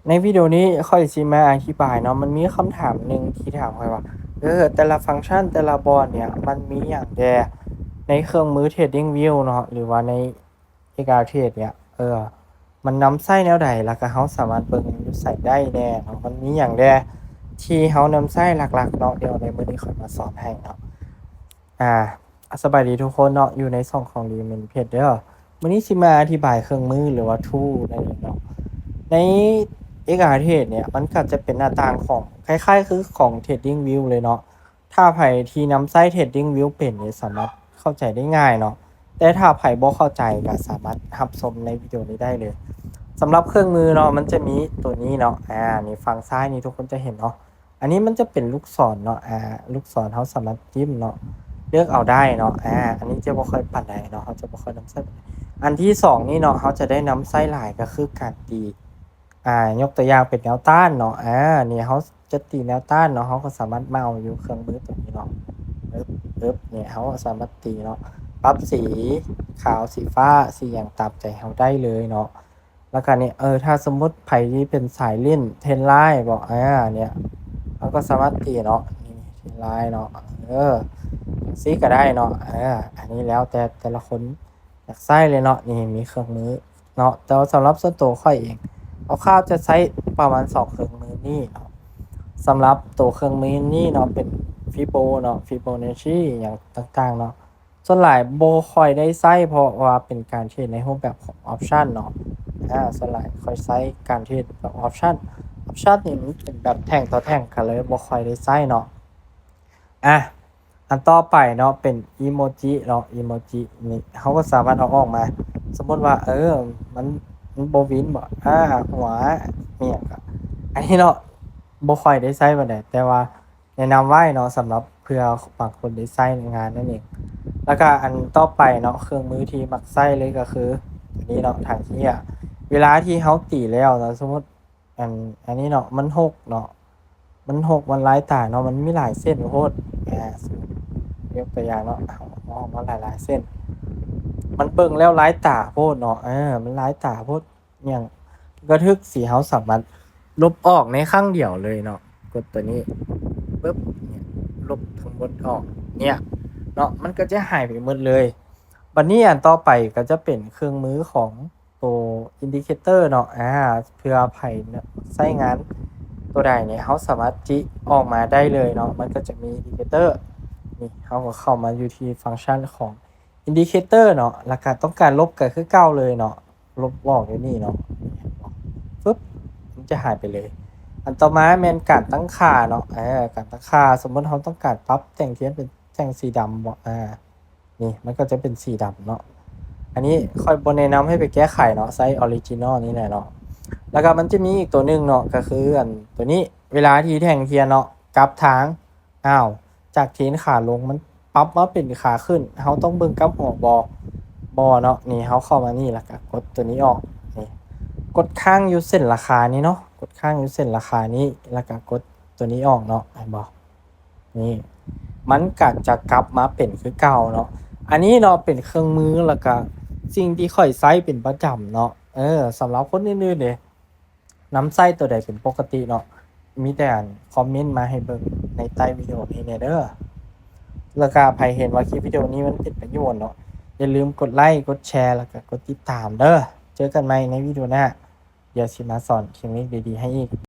ໃນວິດີໂອນີ້ຂ້ອຍຊິມາອະທິບາຍເນາະ, ມັນມີຄຳຖາມໜຶ່ງທີ່ຖາມຂ້ອຍວ່າ ເອີ ແຕ່ລະຟັງຊັນ ແຕ່ລະບ່ອນເນຍ ມັນມີຫຍັງແດ່ໃນເຄື່ອງມື TradingView ເນາະ ຫຼືວ່າໃນ XRTrade ເນຍ ເອີ ມັນນຳໃຊ້ແນວໃດ ແລ້ວກໍເຮົາສາມາດເບິ່ງຢູ່ໃສໄດ້ແດ່ເນາະ, ມັນມີຫຍັງແດ່ທີ່ເຮົານຳໃຊ້ຫຼັກໆເນາະ. ດຽວໃນມື້ນີ້ຂ້ອຍມາສອນໃຫ້ເນາະ. ອາ ສະບາຍດີທຸກຄົນເນາະ, ຢູ່ໃນຊ່ອງຂອງ Lemon Page ເດີ. ມື້ນີ້ຊິມາອະທິບາຍເຄື່ອງມື ຫຼືວ່າ tool ນັ້ນເອງເນາະ. ໃນ XRTrade ເນຍ ມັນກໍຈະເປັນໜ້າຕ່າງຂອງ ຄ້າຍໆຄືຂອງ TradingView ເລີຍເນາະ. ຖ້າໃຜທີ່ນຳໃຊ້ TradingView ເປັນນີ້ ສາມາດເຂົ້າໃຈໄດ້ງ່າຍເນາະ, ແຕ່ຖ້າໃຜບໍ່ເຂົ້າໃຈກໍສາມາດຮັບຊົມໃນວິດີໂອນີ້ໄດ້ເລີຍ. ສຳລັບເຄື່ອງມືເນາະ ມັນຈະມີຕົວນີ້ເນາະ, ອາ ນີ້ຝັ່ງຊ້າຍນີ້ທຸກຄົນຈະເຫັນເນາະ. ອັນນີ້ມັນຈະເປັນລູກສອນເນາະ, ອາ ລູກສອນເຮົາສາມາດຈິ້ມເນາະ, ເລືອກເອົາໄດ້ເນາະ. ອາ ອັນນີ້ຈະບໍ່ຄ່ອຍປານໃດເນາະ, ເຮົາຈະບໍ່ຄ່ອຍນຳໃຊ້ປານໃດ. ອັນທີສອງນີ້ເນາະ ເຮົາຈະໄດ້ນຳໃຊ້ຫຼາຍກໍຄືການຕີ ອາ ຍົກຕົວຢ່າງເປັນແນວຕ້ານເນາະ, ອາ ນີ້ເຮົາຈະຕີແນວຕ້ານເນາະ, ເຮົາກໍສາມາດມາເອົາຢູ່ເຄື່ອງມືຕົວນີ້ເນາະ, ປຶບ ປຶບ ນີ້ເຮົາກໍສາມາດຕີເນາະ, ປັບສີຂາວ ສີຟ້າ ສີຫຍັງຕາມໃຈເຮົາໄດ້ເລີຍເນາະ. ແລ້ວກໍນີ້ ເອີ ຖ້າສົມມຸດໃຜທີ່ເປັນສາຍຫຼິ້ນ trend line ບໍ ອາ ເນຍ ເຮົາກໍສາມາດຕີເນາະ, ນີ້ trend line ເນາະ, ເອີ ຈັ່ງຊີ້ກໍໄດ້ເນາະ. ເອີ ອັນນີ້ແລ້ວແຕ່ແຕ່ລະຄົນ ຢາກໃຊ້ເລີຍເນາະ, ນີ້ມີເຄື່ອງມືເນາະ. ແຕ່ວ່າສຳລັບສ່ວນໂຕຂ້ອຍເອງ ຄ່າວໆຈະໃຊ້ປະມານສອງເຄື່ອງມືນີ້ເນາະ. ສຳລັບໂຕເຄື່ອງມືນີ້ເນາະ ເປັນ Fibo ເນາະ, Fibonacci ຫຍັງຕ່າງໆເນາະ, ສ່ວນຫຼາຍບໍ່ຄ່ອຍໄດ້ໃຊ້ ເພາະວ່າເປັນການເທຣດໃນຮູບແບບຂອງ option ເນາະ. ອາ ສ່ວນຫຼາຍຂ້ອຍໃຊ້ການເທຣດແບບ option, option ນີ້ມັນເປັນແບບແທ່ງຕໍ່ແທ່ງ ກໍເລີຍບໍ່ຄ່ອຍໄດ້ໃຊ້ເນາະ. ອາ ອັນຕໍ່ໄປເນາະ ເປັນອີໂມຈິເນາະ, ອີໂມຈິນີ້ເຮົາກໍສາມາດເອົາອອກມາ. ສົມມຸດວ່າ ເອີ ມັນ ມັນບໍ່ວິນບໍ ອາ ຫົວອີ່ຫຍັງກໍ ອັນນີ້ເນາະ ບໍ່ຄ່ອຍໄດ້ໃຊ້ປານໃດ, ແຕ່ວ່າແນະນຳໄວ້ເນາະ ສຳລັບເພື່ອບາງຄົນໄດ້ໃຊ້ໃນງານນັ້ນເອງ. ແລ້ວກໍອັນຕໍ່ໄປເນາະ ເຄື່ອງມືທີ່ມັກໃຊ້ເລີຍກໍຄືຕົວນີ້ເນາະ, ຖັງເຫຍ. ເວລາທີ່ເຮົາຕີແລ້ວເນາະ ສົມມຸດ ອັນ ອັນນີ້ເນາະ ມັນຫົກເນາະ, ມັນຫົກ ມັນລາຍຕາເນາະ, ມັນມີຫຼາຍເສັ້ນໂພດ. ອາ ຍົກຕົວຢ່າງເນາະ ເຮົາເອົາມາຫຼາຍໆເສັ້ນ, ມັນເບິ່ງແລ້ວລາຍຕາໂພດເນາະ, ເອີ ມັນລາຍຕາໂພດຫຍັງກະທຶກ ຊິ ເຮົາສາມາດລົບອອກໃນຄັ້ງດຽວເລີຍເນາະ. ກົດຕົວນີ້ ປຶບ ເນຍ ລົບທັງໝົດອອກ ເນຍເນາະ, ມັນກໍຈະຫາຍໄປໝົດເລີຍ. ບັດນີ້ອັນຕໍ່ໄປກໍຈະເປັນເຄື່ອງມືຂອງ ໂຕ indicator ເນາະ, ອາ ເພື່ອໃຜໃຊ້ງານໂຕໃດນີ້ ເຮົາສາມາດຈິອອກມາໄດ້ເລີຍເນາະ. ມັນກໍຈະມີ indicator ນີ້ ເຮົາກໍເຂົ້າມາຢູ່ທີ່ຟັງຊັນຂອງ indicator ເນາະ, ແລ້ວກໍຕ້ອງການລົບກໍຄືເກົ່າເລີຍເນາະ, ລົບອອກຢູ່ນີ້ເນາະ, ປຶບ ມັນຈະຫາຍໄປເລີຍ. ອັນຕໍ່ມາແມ່ນການຕັ້ງຄ່າເນາະ, ເອີ ການຕັ້ງຄ່າ ສົມມຸດເຮົາຕ້ອງການປັບແທ່ງທຽນເປັນແທ່ງສີດຳບໍ ອາ ນີ້ມັນກໍຈະເປັນສີດຳເນາະ. ອັນນີ້ຂ້ອຍບໍ່ແນະນຳໃຫ້ໄປແກ້ໄຂເນາະ, ໃຊ້ original ນີ້ແຫຼະເນາະ. ແລ້ວກໍມັນຈະມີອີກຕົວໜຶ່ງເນາະ, ກໍຄືອັນຕົວນີ້ ເວລາທີ່ແທ່ງທຽນເນາະ ກັບທາງ, ອ້າວ ຈາກເທຣນຂາລົງມັນປັບມາເປັນຂາຂຶ້ນ, ເຮົາຕ້ອງເບິ່ງກັບຫົວບໍ່? ບໍ່ເນາະ. ນີ້ເຮົາເຂົ້າມານີ້ ແລ້ວກໍກົດຕົວນີ້ອອກ, ນີ້ ກົດຄ້າງຢູ່ເສັ້ນລາຄານີ້ເນາະ, ກົດຄ້າງຢູ່ເສັ້ນລາຄານີ້ ແລ້ວກໍກົດຕົວນີ້ອອກເນາະ, ເຫັນບໍ່? ນີ້ ມັນກໍຈະກັບມາເປັນຄືເກົ່າເນາະ. ອັນນີ້ເນາະ ເປັນເຄື່ອງມື ແລ້ວກະສິ່ງທີ່ຂ້ອຍໃຊ້ເປັນປະຈຳເນາະ. ເອີ ສຳລັບຄົນອື່ນໆເດ ນຳໃຊ້ຕົວໃດເປັນປົກກະຕິເນາະ, ມີແຕ່ອັນຄອມເມັນມາໃຫ້ເບິ່ງໃນໃຕ້ວິດີໂອນີ້ແດ່ເດີ. ແລ້ວກະໃຜເຫັນວ່າຄລິບວິດີໂອນີ້ມັນເປັນປະໂຫຍດເນາະ, ຢ່າລືມກົດໄລ, ກົດແຊ ແລ້ວກະກົດຕິດຕາມເດີ. ເຈີກັນໃໝ່ໃນວິດີໂອໜ້າ, ດຽວຊິມາສອນເທັກນິກດີໆໃຫ້ອີກ.